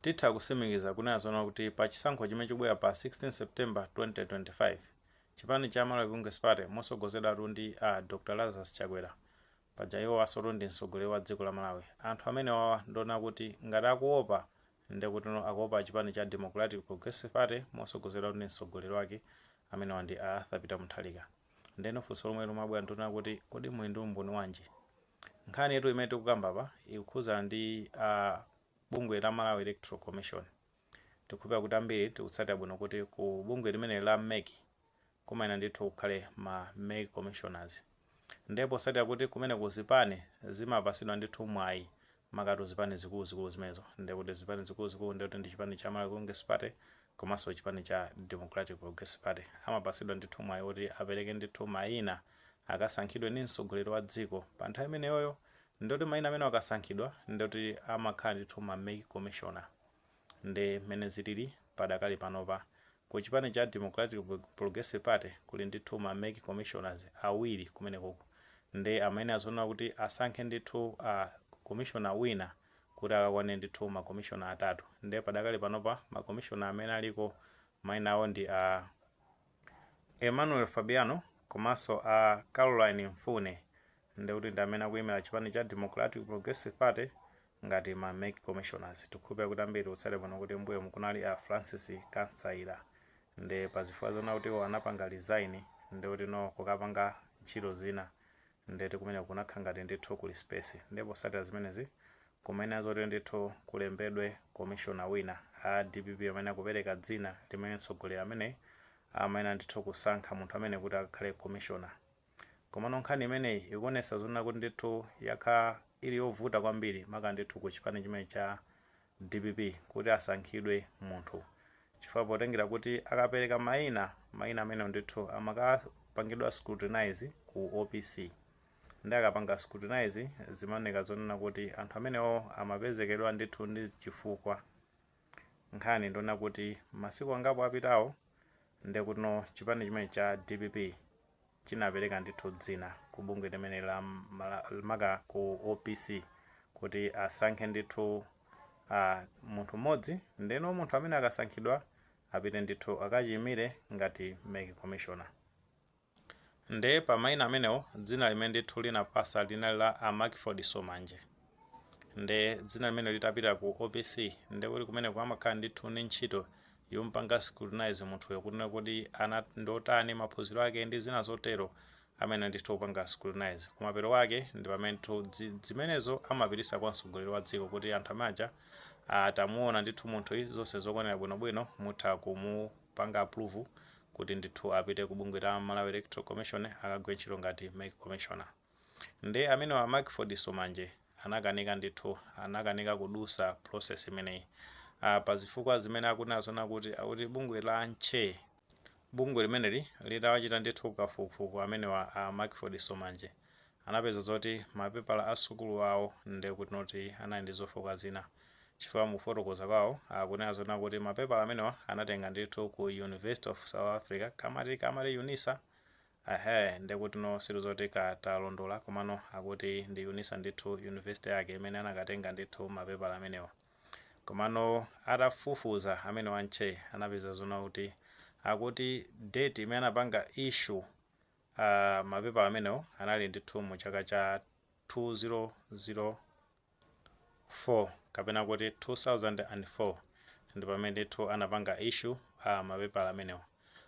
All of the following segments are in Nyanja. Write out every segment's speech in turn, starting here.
Titha kusimikiza kunena zoona kuti pa chisankho chimene chikubwera pa 16 September 2025, chipani cha Malawi Congress Party mosogozedwatu ndi a Dr Lazarus Chakwera, paja iwowasotu ndi mtsogoleri wa dziko la Malawi, anthu amenewawa ndiona kuti ngati akuopa, ndekuti akuopa chipani cha Democratic Progressive Party mosogozedwa ndi mtsogoleri wake, amenewa ndi a Arthur Peter Mutharika. Ndeno funso lomwe limabwera ndiona kuti, kodi muli ndi umboni wanji? Nkhani yetu imene tikukamba pa ikukhuzana ndi bungwe la Malawi Electoral Commission. Tikukhulupirira kuti ambiri tikutsatira bwino kuti ku bungwe limene la MEC kumayenera ndithu kukhale ma MEC commissioners. Ndipo potsatira kuti kumene ku zipani zimapasidwa ndithu mwayi, makatu zipani zikuluzikulu zimenezo, ndekuti zipani zikuluzikulu ndekuti ndi chipani cha Malawi Congress Party komanso chipani cha Democratic Progressive Party, amapasidwa ndithu mwayi woti apereke ndithu mayina akasankhidwe ndi mtsogoleri wa dziko pa nthawi imeneyoyo. Ndoti mayina amene akasankhidwa, ndoti amakhala ndithu ma MEC commissioner. Ndi mmene zilili padakali panopa. Ku chipani cha Democratic Progressive Party kuli ndithu ma MEC commissioners awiri kumenekoko, ndi amene azonena kuti asankhe ndithu commissioner wina kuti akakwane ndithu ma commissioner atatu. Ndi padakali panopa ma commissioner amene aliko mayina awo ndi a Emmanuel Fabiano komanso a Caroline Mfune, ndikuti ndi amene akuyimira chipani cha Democratic Progressive Party ngati ma MEC commissioners. Tikukhulupirira kuti ambiri tikutsatira bwino kuti mbuyo kunali a Francis Kansaira, ndi pazifukwa zona kuti iwo anapanga resign, ndikuti no kukapanga ntchito zina, ndeti kumene kunakhala ngati ndithu kuli space. Ndipo potsatira zimenezi kumene zoti ndithu kulembedwe commissioner wina, a DPP amene akupereka dzina limene mtsogoleri amene amayenera ndithu kusankha munthu amene kuti akhale commissioner. Komano nkhani imeneyi ikuonesa zonena kuti ndithu yakhala ili yovuta kwambiri, maka ndithu ku chipani chimene cha DPP kuti asankhidwe munthu, chifukwa potengera kuti akapereka mayina, mayina amene ndithu amakapangidwa scrutinize ku OPC. Ndi akapanga scrutinize, zimaoneka zonena kuti anthu amenewo amapezekedwa ndithu ndi chifukwa. Nkhani ndiona kuti masiku angapo apitawo, ndekuti chipani chimene cha DPP chinapereka ndithu dzina ku bungwe limene la maka ku OPC kuti asankhe ndithu munthu mmodzi. Ndeno munthu amene akasankhidwa apite ndithu akachiyimire ngati MEC commissioner. Nde pa mayina amenewo, dzina limene ndithu linapasa linali la a Macford Somanje. Nde dzina limene litapita ku OPC, nde kuti kumeneko amakhala ndithu ndi ntchito yompanga scrutinize munthuyo kuti ana ndotani, maphunziro ake ndi zina zotero, amene ndithu kupanga scrutinize. Kumapeto wake ndi pamene ndithu zimenezo amapitisa kwa mtsogoleri wa dziko kuti anthu amaja atamuona ndithu munthu, zonse zokwanira bwinobwino, mutha kumupanga approve kuti ndithu apite ku bungwe la Malawi Electoral Commission akagwire ntchito ngati MEC commissioner. Ndi amene wa Macford Somanje anakanika ndithu, anakanika kudusa process imeneyi pa zifukwa zimene akunena kuti akuti bungwe la NCHE, bungwe limeneli litawachita ndithu kafukufuku amenewa a Macford Somanje, anapeza zoti mapepala a sukulu awo ndi kuti noti anali ndi zofoka zina, chifukwa mufotokoza kwawo akunena zona kuti mapepala amenewa anatenga ndithu ku University of South Africa, kamati UNISA. Ehe, ndekuti no silizoti katalondola, komano akuti ndi UNISA ndithu, university yake imene anakatenga ndithu mapepala amenewa. Komano atafufuza amene wa NCHE, anapeza zona kuti akuti date imene anapanga issue mapepala amenewo anali ndithu mu chaka cha 2004 kapena kuti 2004, ndi pamene ndithu anapanga issue mapepala amenewo.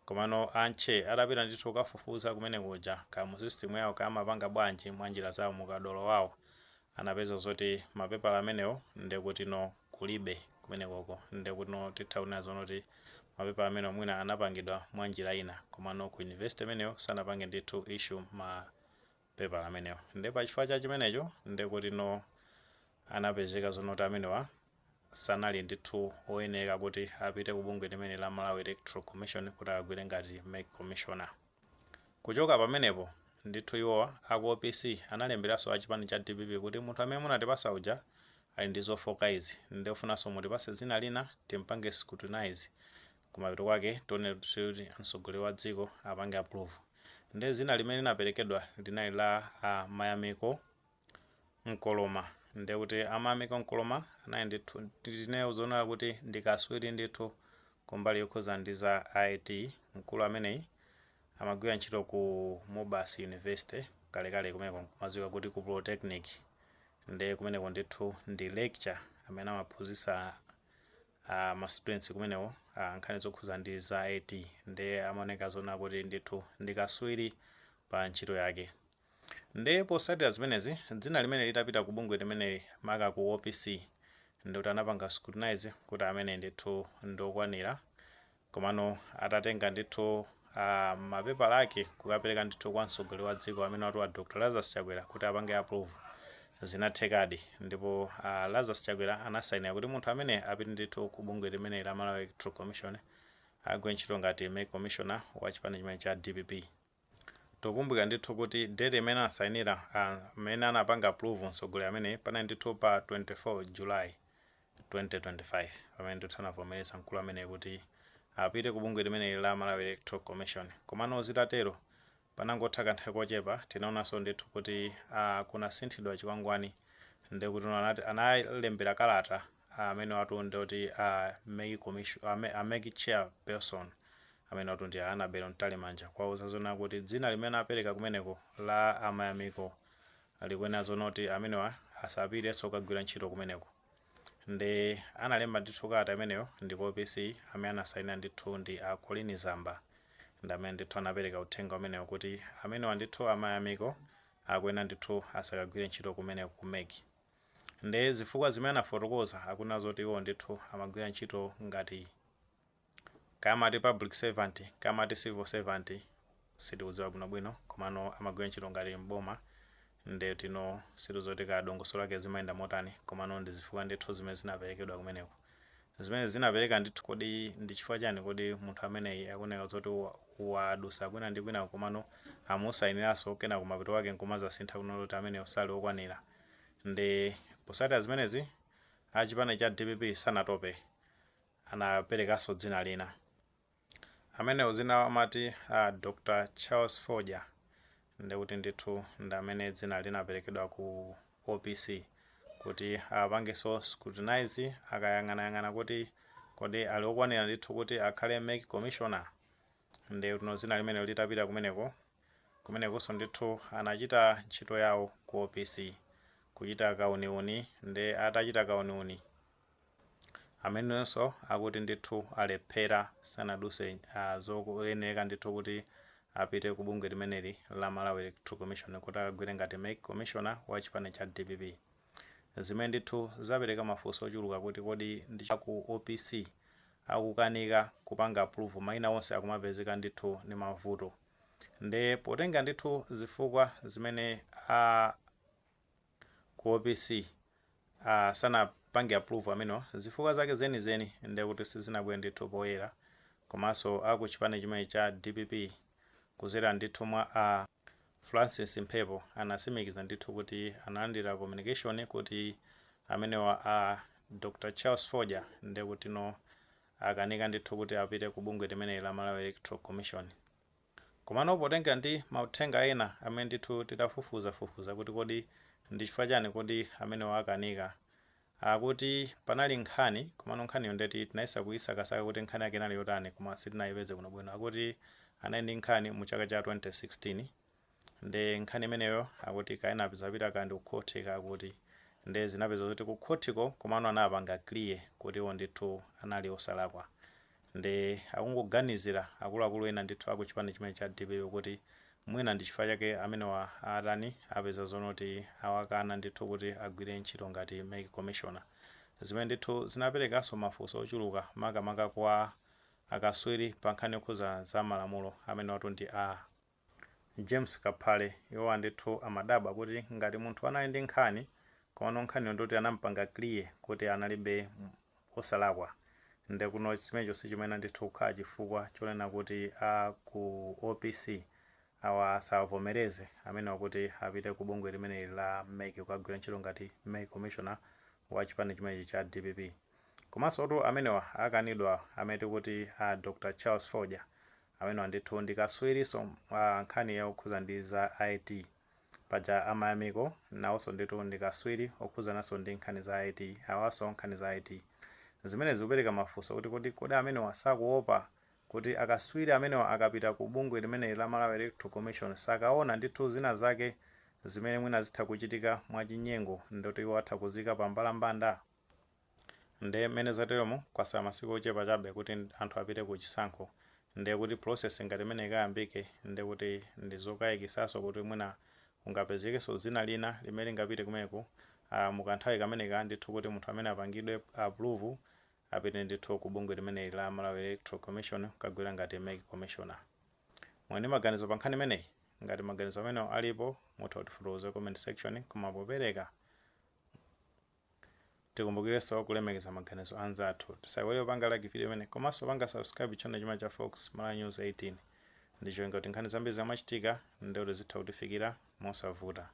Komano a NCHE atapita ndithu kukafufuza kumene kuja ka mu system yawo, kamapanga bwanji mwa njira zawo mukadolo wawo, anapeza zoti mapepala amenewo ndekuti no kulibe kumenekoko. Ndekuti no titha kunena zonoti mapepala amenewo mwina anapangidwa mwa njira ina, komano ku university imeneyo sanapange ndithu issue mapepala amenewo. Ndi pachifukwa cha chimenecho ndekuti no anapezeka zonoti amenewa sanali ndithu oyenera kuti apite ku bungwe limene la Malawi Electoral Commission kuti akagwire ngati MEC commissioner. Kuchoka pamenepo ndithu iwowa aku OPC analemberanso achipani cha DPP kuti munthu amene munatipasa uja ali ndi zofoka izi, ndiofunanso mutipase dzina lina timpange scrutinize, kumapeto kwake tione kuti mtsogoleri wa dziko apange approve. Ndi dzina limene linaperekedwa linali la Mayamiko Nkoloma. Ndekuti a Mayamiko Nkoloma anali ndithu, tineyo zoonera kuti ndi kaswiri ndithu kumbali yokhuza ndi za IT. Mkulu ameneyi amagwira ntchito ku MUBAS University kalekale, kumeneko kumadziwika kuti ku Polytechnic. Nde kumeneko ndithu ndi lecturer amene amaphunzitsa ma students kumeneko nkhani zokhuza ndi za IT. Nde amaoneka zoona kuti ndithu ndi kaswiri pa ntchito yake. Nde posatira zimenezi, dzina limene litapita ku bungwe limeneli, maka ku OPC, ndikuti anapanga scrutinize kuti amene ndithu ndokwanira. Komano atatenga ndithu mapepala ake kukapereka ndithu kwa mtsogoleri wa dziko amene watu wa Dr Lazarus Chakwera kuti apange approve, zinathekadi. Ndipo Lazarus Chakwera anasayinira kuti munthu amene apite ndithu ku bungwe limene la Malawi Electoral Commission, agwire ntchito ngati MEC commissioner wa chipani chimene cha DPP. Tikukumbukira ndithu kuti date imene anasayinira, amene anapanga approve mtsogoleri amene, panali ndithu pa 24 July 2025, pamene ndithu anavomereza mkulu amene kuti apite ku bungwe limeneli la Malawi Electoral Commission. Komano zitatero, panangotha kanthawi kochepa, tinaonanso ndithu kuti kunasinthidwa chikwangwani. Ndekuti analembera kalata amene watu ndoti MEC commission, a MEC chairperson amene watu ndi Annabel Mtalimanja, kwauza zona kuti dzina limene apereka kumeneko la a Mayamiko likuyenera zona kuti amenewa asapitenso kukagwira ntchito kumeneko. Ndi analemba ndithu kalata imeneyo ndi OPC, amene anasayina ndithu ndi a Colleen Zamba, ndi amene ndithu anapereka uthenga umenewo kuti amenewa ndithu a Mayamiko akuyenera ndithu asakagwire ntchito kumeneko ku MEC. Ndi zifukwa zimene anafotokoza, akunena zoti iwo ndithu amagwira ntchito ngati kamati public servant, kamati civil servant, sitikudziwa bwinobwino, komano amagwira ntchito ngati mboma. Nde tino situzoti ka dongosolo lake zimayenda motani, komano ndi zifukwa ndithu zimene zinaperekedwa kumeneko, zimene zinapereka ndithu. Kodi ndi chifukwa chani kodi munthu ameneyi akuoneka zoti wadusa kwina ndi kwina, komano amusayiniranso, kena kumapeto wake nkumazasintha kuno kuti ameneyo sali okwanira? Ndi posatira zimenezi, achipani cha DPP sanatope, anaperekanso dzina lina. Amenewo zina amati Dr Charles Fodya. Ndikuti ndithu ndi amene dzina linaperekedwa ku OPC kuti apangenso scrutinize, akayang'anayang'ana kuti kodi ali okwanira ndithu kuti akhale MEC commissioner. Ndi tuno dzina limene litapita kumeneko, kumenekonso ndithu anachita ntchito yawo ku OPC, kuchita kauniuni. Ndi atachita kauniuni, amenenso akuti ndithu alephera, sanaduse zoyenera ndithu kuti apite ku bungwe limeneli la Malawi Electoral Commission kuti akagwire ngati MEC commissioner wa chipani cha DPP. Zimene ndithu zapereka mafunso ochuluka kuti kodi ndi ku OPC akukanika kupanga approve mayina onse, akumapezeka ndithu ndi mavuto? Ndi potenga ndithu zifukwa zimene a ku OPC sanapange approve amenewa, zifukwa zake zenizeni ndekuti sizinabwere ndithu poyera. Komanso aku chipani chimene cha DPP, kuzera ndithu mwa a Francis Mphepo, anasimikiza ndithu kuti analandira communication kuti amenewa a Dr Charles Fodya ndekuti no akanika ndithu kuti apite ku bungwe limeneli la Malawi Electoral Commission. Komano potenga ndi mauthenga ena amene ndithu titafufuzafufuza kuti kodi ndi chifukwa chani kodi amenewa akanika, akuti panali nkhani. Komano nkhaniyo ndeti tinayesa kuyisakasaka kuti nkhani yake inali yotani, koma sitinayipeze bwinobwino. Akuti anali ndi nkhani mu chaka cha 2016. Ndi nkhani imeneyo akuti kaena zapita kandi kukhoti, kakuti ndi zinapeza kuti kukhotiko, komano anapanga clear kuti iwo ndithu anali osalakwa. Ndi akungoganizira akuluakulu ena ndithu aku chipani chimene cha DPP kuti mwina ndi chifukwa chake amenewa atani, apeza zonoti awakana ndithu kuti agwire ntchito ngati MEC commissioner, zimene ndithu zinaperekanso mafunso ochuluka, makamaka kwa akaswiri pa nkhani yokhuza za malamulo amene watu ndi a James Kaphale. Iwowa ndithu amadabwa kuti ngati munthu anali ndi nkhani, komano nkhaniyo ndoti anampanga clear kuti analibe, osalakwa, ndekuno chimenecho sichimene ndithu kukhala chifukwa chonena kuti a ku OPC awa asavomereze amene kuti apite ku bungwe limeneli la MEC kukagwira ntchito ngati MEC commissioner wa chipani chimenechi cha DPP. Komanso tu amenewa akanidwa, amene tikuti a Dr Charles Fodya, amenewa ndithu ndi kaswiriso nkhani yokhuza ndi za IT. Paja a Mayamiko nawonso ndithu ndi kaswiri okhudzananso ndi nkhani za IT, awanso nkhani za IT. Zimene zikupereka mafunso kuti kodi amenewa sakuopa kuti akaswiri amenewa akapita ku bungwe limeneli la Malawi Electoral Commission sakaona ndithu zina zake zimene mwina zitha kuchitika mwachinyengo, ndoti iwo atha kuzika pa mbalambanda? Nde mmene zateromo, kwasala masiku ochepa chabe kuti anthu apite ku chisankho, ndiye kuti process ngati imene ikayambike, ndiye kuti ndi zokayikisanso kuti mwina kungapezekenso zina lina limene lingapite kumeneku mukanthawi kameneka ndithu, kuti munthu amene apangidwe approve apite ndithu ku bungwe limeneli la Malawi Electoral Commission kukagwira ngati MEC commissioner. Mwene maganizo pa nkhani imeneyi? Ngati maganizo amenewo alipo, mutha kutifotokoza comment section. Koma popereka, tikumbukirenso kulemekeza maganizo anzathu. Tisaiwale kupanga like video imene, komanso panga subscribe channel chima cha Fox Malawi News 18, ndicholinga kuti nkhani zambiri zamachitika ndikuti zitha kutifikira mosavuta.